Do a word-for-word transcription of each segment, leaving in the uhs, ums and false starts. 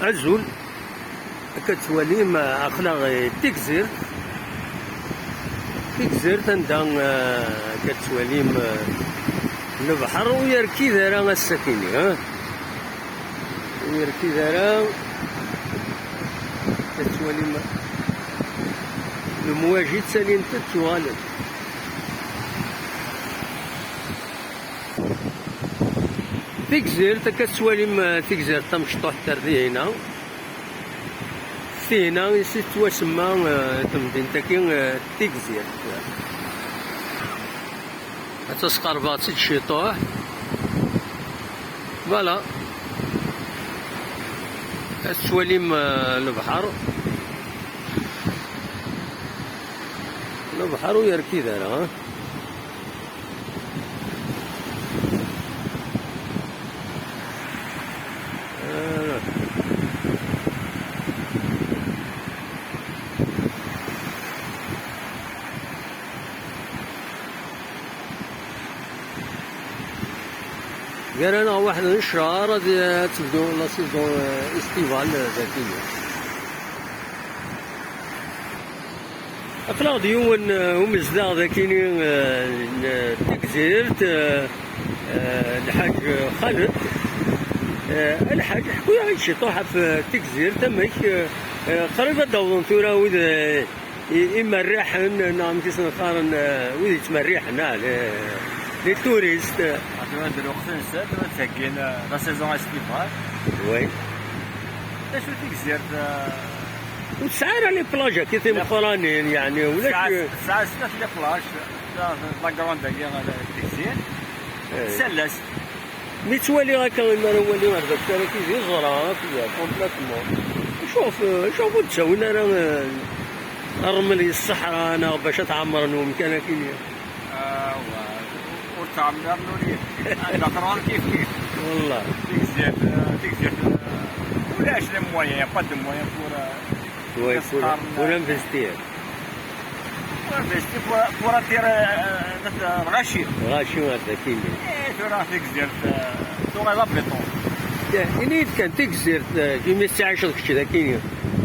Azul. Akka tettwalim, eh, aql-aɣ, eh, Tigzirt. Tigzirt anda, eh, akka tettwalim, eh, lebḥer ur yerkid ara ass-akini, eh? Ur yerkid ara. Akka tettwalim lemwaji ttalint-d ttuɣalent. Tigzirt, akka tettwalim, eh, tigzirt tamecṭuḥt ar dihina. Tihina i s-tettwasemma, eh, temdint-agi, eh, Tigzirt. Ad tasqerbeḍ-tt-id ciṭuḥ. Voilà. Ad tettwalim, eh, lebḥer. Lebḥer ur yerkid ara, ha? Gar-aneɣ waḥed n ccṛeɛ ad, ad tebdu la saison, euh, estivale, euh, dagi. Aql-aɣ d yiwen, euh, umezdaɣ dagini, euh, n Tigzirt, euh, euh, Lḥaǧ Xaled. Euh, Lḥaǧ, ḥku-yaɣ-d ciṭuḥ ɣef, euh, Tigzirt, amek, euh, euh, qrib ad d-awḍen tura wid, euh, i-, imerriḥen, neɣ amek i sen-qqaren, euh, wid yettmerriḥen, ah, les, les touristes. Tura d lweqt-nsen, tura ttheggin, euh, la saison estivale. Oui. D acu Tigzirt, euh, ur tesɛi ara les plages-agi timeqqranin, yeɛni, ulac. Tesɛa, tesɛa snat les plages, la, la grande-agi, euh, Tigzirt. Eh. Tessal-as. Mi ttwaliɣ akka, mi ara waliɣ ar deffir akka, d iẓra, akka, complètement. Acuɣef, acuɣef ur d-ttawin ara, eh, ṛṛmel i ṣṣeḥra, neɣ bac ad t-ɛemmren wemkan akkin-nni? Ah, wa, ur ttɛemmiren ur i-, anda teṛɣa kif kif. Wallah. Tigzirt, eh, tigzirt, eh, ulac les moyens, y a pas de moyens pour, eh, oui, pour, pour investir. Pour investir, pour, pour attirer, euh, notre, euh, lɣaci. Lɣaci ar daki-nni. Eh, tura Tigzirt, euh, tuɣal la béton. Ya, ini-yi-d kan Tigzirt, euh, imi tettɛiceḍ kečč daki-nni.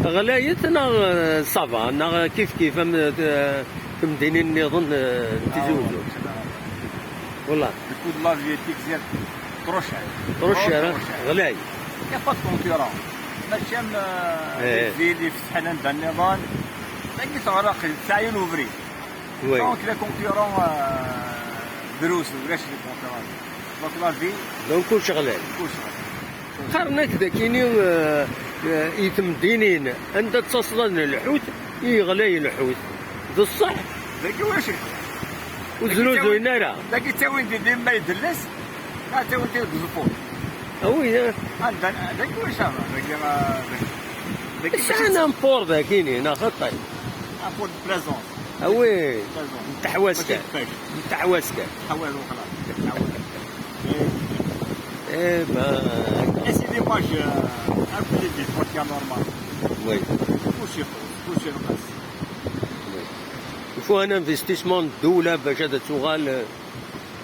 Ɣlayet neɣ, euh, ça va, neɣ kif kif am, euh, temdinin nniḍen, euh, n Tizi Wezzu? Ah, ouais. Wallah. Le coût de la vie, Tigzirt, trop cher. Trop cher, trop cher. Ɣlay. Y a pas de concurrent. Mačči am, euh, les villes, ifetḥen anda nniḍen. Dagi teɣreq, tesɛa yiwen ubrid. Oui. Donc, les concurrents, euh, drus, ulac les concurrents. Donc, la vie. Donc, kullec ɣlay. Kullec ɣlay. Qqaren-ak dagini, euh, euh, i temdinin, anda d taṣla n lḥut, i yeɣlay lḥut. D ṣṣeḥ? Dagi ulac lḥut. Ur znuzuyen ara. Dagi ttawin-d dima idles, neɣ ttawin-d deg uẓeffun. Ah oui, eh. Anda, dagi ulac ara, dagi, ah, dagi. Dagi sɛan un port dagini, neɣ xaṭi? Un port de plaisance. Ah oui. Plaisance. N teḥwaska. Mačči d pêche. N teḥwaska. Teḥwaska, xalas. Teḥwaska. Eh. Eh ben. Et c'est des pages, euh, un peu des portières normales. Oui. Kullec ixuṣṣ, kullec ixuṣṣ. Il faut un investissement n ddula bac ad tuɣal,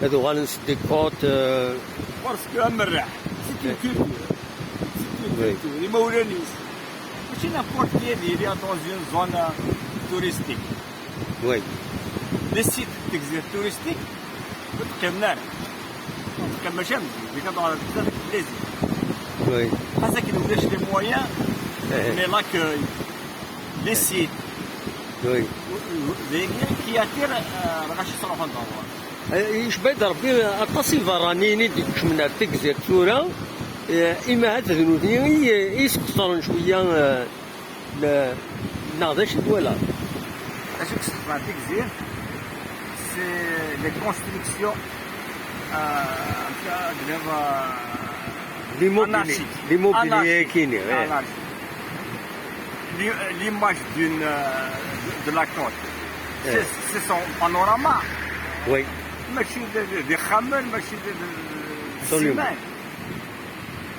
ad uɣalen s des côtes, euh. Parce que amerreḥ, c'est une culture. C'est une culture. Imawlan-is. Mačči n'importe qui ad yili dans une zone, euh, touristique. Oui. Les sites de touristique, ur teqqimen ara. Ur teqqim mačči am zik, zik ad uɣalen d les îles. Oui. Xas akken ulac les moyens, mais l'accueil, les sites. Oui. Dagi qui attire, euh, lɣaci ttruḥun d rrwaḥ. Eh, icba-d Rebbi aṭas iberraniyen i d-ikecmen ar Tigzirt tura, eh, imi ahat d nutni i, i yesqeṣren cwiya, eh, le-, neɣ d acu i twalaḍ? Acu i yesqeṣren Tigzirt, c'est les constructions, euh, amek ara d-iniɣ, euh, l'immobilier, anarchiques. L'immobilier kini, eh. Anarchiques. L'i-, l'image d'une, euh, de, de la côte. C'est, c'est son panorama. Oui. Mačči d, d, d ixxamen, mačči d, d, d ssiman. Absolument.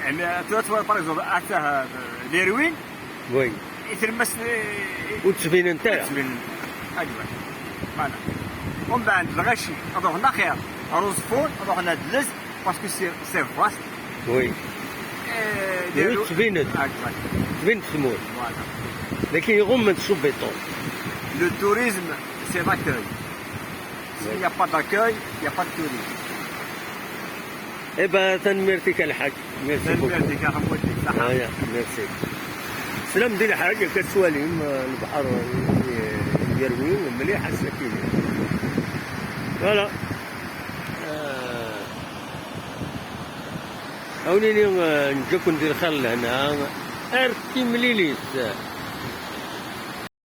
Yeɛni, tura twalaḍ, par exemple, atah, euh, les ruines. Oui. I tlemmast, eh, ur ttbinent ara. Ur ttbinent. Voilà. Umbeɛd lɣaci ad ruḥen axir ar Uẓeffun, ad ruḥen ad les, parce que c'est, c'est vaste. Oui. Eh, Oui, tbin-d. Tbin-d tmurt. Voilà. Lakin iɣummen s ubiṭun. Le tourisme, c'est l'accueil. S'il n'y a pas d'accueil, il n'y a pas de tourisme. Eh ben, tanemmirt-ik a lḥaǧ. Merci beaucoup. Tanemmirt-ik a Ḥemmu. Saḥa. Ah, ya, merci. Slam di lḥaǧ, akka tettwalim, eh, lebḥer, eh, yerwi, mliḥ, ass-agi. Voilà. Eh, awnini, eh, nǧaken di lxir lehna. Ar timlilit.